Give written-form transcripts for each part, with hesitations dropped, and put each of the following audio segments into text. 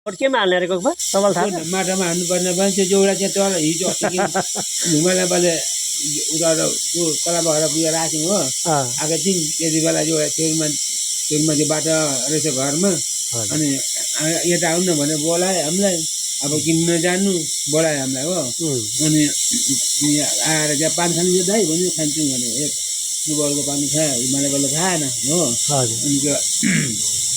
Vote केमा हाल्ने अरे कोकमा तपाईँलाई थाहा छ? माटोमा हाल्नुपर्ने मान्छे जोडा चाहिँ तल हिजो हिमालय बाले उता त्यो कलाबहरा पुगेर राख्यौँ हो आएको थियौँ त्यति बेला जो छेउमाथिबाट रहेछ घरमा अनि यता आउनु न भने बोलायो हामीलाई अब किन्न जानु बोलायो हामीलाई हो अनि आएर त्यहाँ पान खानु यो दाइ भन्यो खान्छौँ भने एक बलको पानी खायो हिमालय बलको खाएन हो अनि त्यो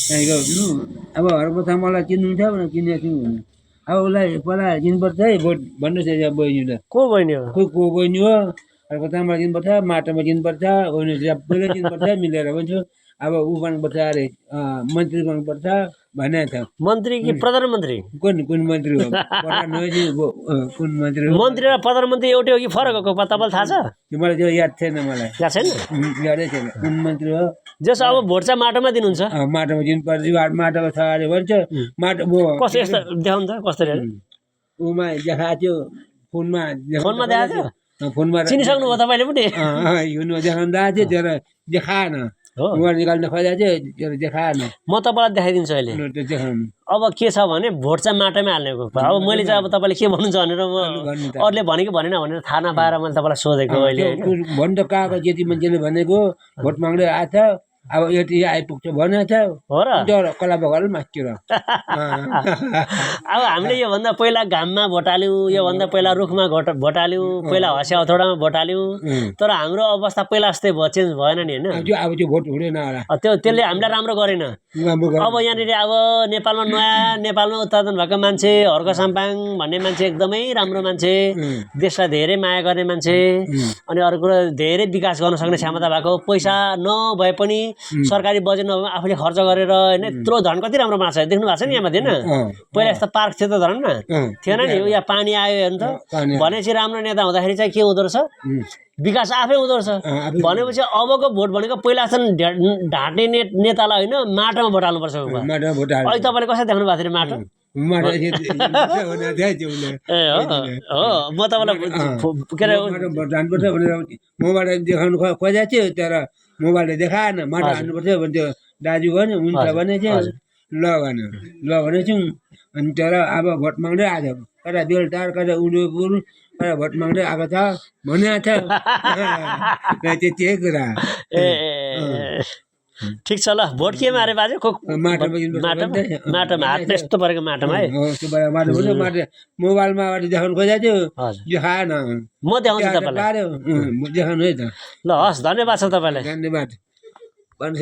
त्यहाँदेखिको अब हरपथा मलाई चिन्नुहुन्छ भनेर चिनेको थियौँ भने अब उसलाई पहिला चिन्नुपर्छ है भोट भन्नुहोस् न बहिनीलाई को बहिनी हो? को बहिनी हो हरपथामा चिन्नुपर्छ माटोमा चिन्नुपर्छ बहिनी सबैले चिन्नुपर्छ मिलेर भन्छु अब ऊ बन्नुपर्छ अरे मन्त्री बन्नुपर्छ भनेको छ मन्त्री कि प्रधानमन्त्री? कुन मन्त्री हो कुन मन्त्री हो? मन्त्री र प्रधानमन्त्री एउटै हो कि फरक हो कोकमा तपाईँलाई थाहा छ? मलाई त्यो याद छैन मलाई याद छैन? यादै छैन कुन मन्त्री हो जस अब भोट चाहिँ माटोमा दिनुहुन्छ? माटोमा दिनुपर्छ माटोमा छ अरे भन्छ माटो कस्तो यस्तो देखाउनु त कसरी ऊमा देखाएको थियो फोनमा देखाएको थियो? फोनमा चिनिसक्नु भयो तपाईँले पनि? हिँड्नु देखाउनु गएको थियो तर देखाएन मोबाइल निकाल्न खोजेको थियो तर देखाएन म तपाईँलाई देखाइदिन्छु अहिले। देखाउनु अब के छ भने भोट चाहिँ माटोमै हाल्ने हो। अब मैले चाहिँ अब तपाईँले के भन्नुहुन्छ भनेर म अरूले भने कि भनेन भनेर थाहा नपाएर मैले तपाईँलाई सोधेको अहिले। भन्नु त कहाँको यति मान्छेले भनेको भोट माग्दै आएको छ अब यति आइपुग्छ भनेको छ हो र कला बगाल मास्तिर अब हामीले योभन्दा पहिला घाममा भोट हाल्यौँ योभन्दा पहिला रुखमा भोट हाल्यौँ पहिला हँसिया हथौडामा भोट हाल्यौँ तर हाम्रो अवस्था पहिला जस्तै भयो चेन्ज भएन नि होइन अब त्यो भोट हुँदैन होला त्यसले हामीलाई राम्रो गरेन। अब यहाँनिर अब नेपालमा नयाँ नेपालमा उत्पादन भएको मान्छे हर्क साम्पाङ भन्ने मान्छे एकदमै राम्रो मान्छे देशलाई धेरै माया गर्ने मान्छे अनि अरू कुरो धेरै विकास गर्न सक्ने क्षमता भएको पैसा नभए पनि सरकारी बजेट नभए आफूले खर्च गरेर होइन यत्रो धन कति राम्रो बनाएको छ देख्नु भएको छ नि यहाँ होइन पहिला यस्तो पार्क थियो त धन न थिएन नि यहाँ पानी आयो हेर्नु त भनेपछि राम्रो नेता हुँदाखेरि चाहिँ के हुँदो रहेछ विकास आफै हुँदो रहेछ भनेपछि अबको भोट भनेको पहिला ढाँट्ने नेतालाई होइन माटोमा भोट हाल्नुपर्छ अहिले तपाईँले कसरी देख्नु भएको थियो माटो ए हो म तपाईँलाई के अरे मोबाइल देखाउनु खोजेको थियो तर मोबाइलले देखाएन माटो हाल्नुपर्छ भने त्यो दाजु भन्यो हुन्छ भने चाहिँ ल भनेछौँ अनि तर अब भोट माग्दै आएको छ कता बेलटार कता उडुपुर कता भोट माग्दै आएको छ भनेको छ त्यही कुरा ठिक छ ल भोट केमा अरे बाजे माटोमा हात त्यस्तो परेको माटोमा है मोबाइलमा देखाउनु खोजेको थियो देखाएन म देखाउँछु तपाईँलाई देखाउनु है त ल हस् धन्यवाद छ तपाईँलाई धन्यवाद।